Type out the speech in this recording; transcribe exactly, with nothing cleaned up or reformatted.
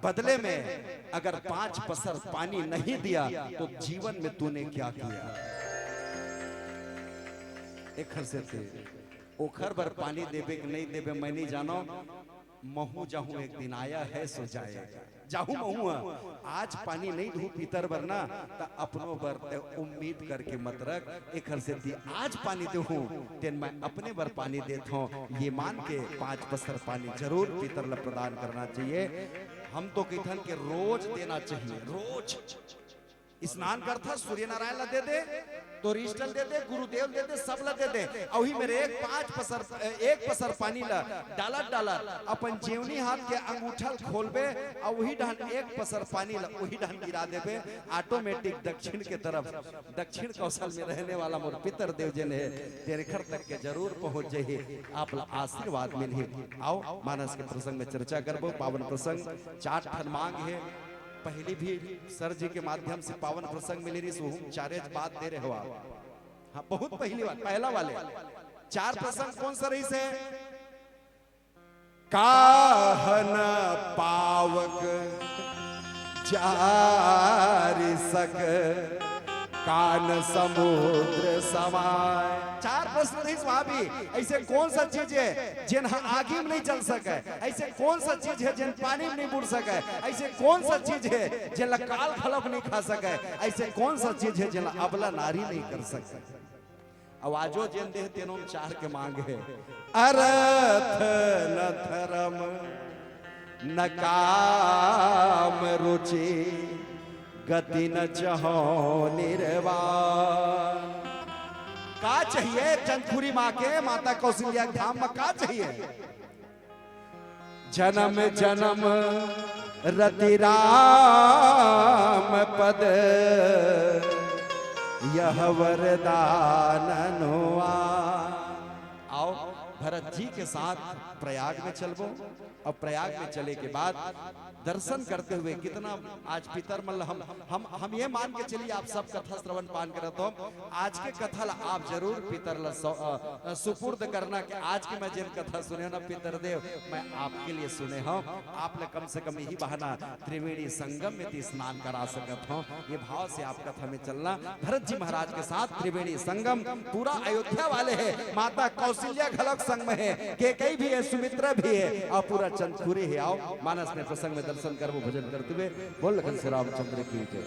बदले में अगर पांच पसर पानी नहीं दिया तो जीवन में तूने क्या किया? एखर सेती ओखर बर पानी देबे कि नहीं देबे मैं नहीं जानो। महू जाहूं, एक दिन आया है सो जाएगा। जाहूं महू ह। आज पानी नहीं दूं पितर बर ना, त अपनो बर ते उम्मीद करके मत रख। एखर सेती आज पानी देहूं, तेन मैं अपने बर पानी देत हूं, ये मान के पांच पसर पानी जरूर पितर ला प्रदान करना चाहिए। हम तो कहिथन के रोज देना चाहिए, रोज। स्नान करथा, सूर्य नारायण ला दे दे, तोर इष्ट ला दे दे, गुरुदेव दे दे, सब ला दे दे। अउ उही मेर एक पांच पसर, एक पसर पानी ला डालत डालत अपन जेवनी हाथ के अंगूठा ला खोलबे, अउ उही डहन एक पसर पानी ला उही डहन गिरा देबे, automatic दक्षिण के तरफ, दक्षिण कौशल में रहने वाला मोर पितर देव जेन हे, तेरेखर तक के जरूर पहुंच जाही, आप ला आशीर्वाद मिलही। आओ, मानस के प्रसंग में चर्चा करबो। पावन प्रसंग, चार ठन मांग हे। पहली भी सर जी के माध्यम से पावन प्रसंग मिले रहिस, उहू चारे बात दे रहे हो आप। हाँ, बहुत पहली बात, पहला वाले चार प्रसंग कौन सा रहिस हे? काहन पावक जारि सक, कान समुद्र समाय। चार प्रश्न रहिस वहां भी। ऐसे कौन सा चीज हे जेन ह आगी में नहीं जल सके? ऐसे कौन सा चीज हे जेन पानी में नहीं बुड़ सके? ऐसे कौन सा चीज हे जेन ला काल घलोक नहीं खा सके? ऐसे कौन सा चीज हे जेन ला अबला नारी नहीं कर सके? अउ आजो जेन देह तेनो म चार के मांग हे, अरथ न धरम न काम रुचि, गति न चहो निर्वाण। का चाहिए चंदखुरी माँ के, माता कौशल्या के धाम में का चाहिए? जनम जनम रति राम पद, यह वरदान अनुआ। आओ, भरत जी के साथ प्रयाग में चलबो। अब प्रयाग में चले के बाद दर्शन करते हुए कितना आज पितर मन ल हम, हम, हम ये मान के चलिए, आप सब कथा श्रवण पान करत हो, आज के कथा ला आप जरूर पितर ला सौ-, अ, अ, सुपुर्द करना कि आज के मैं जेन कथा सुने हो ना पितर देव, मैं आपके लिए सुने हूँ। आप ला कम से कम यही बहाना त्रिवेणी संगम में ती स्नान करा सकत हूँ। ये भाव से आप कथा में चलना। भरत जी महाराज के साथ त्रिवेणी संगम, पूरा अयोध्या वाले हे, माता कौशल्या घलोक संग में हे, कैकेयी भी हे, सुमित्रा भी हे अउ पूरा चंदखुरी हे। आओ, मानस में प्रसंग में दर्शन करबो, भजन करते हुए। बोल लखन श्री रामचंद्र की जय।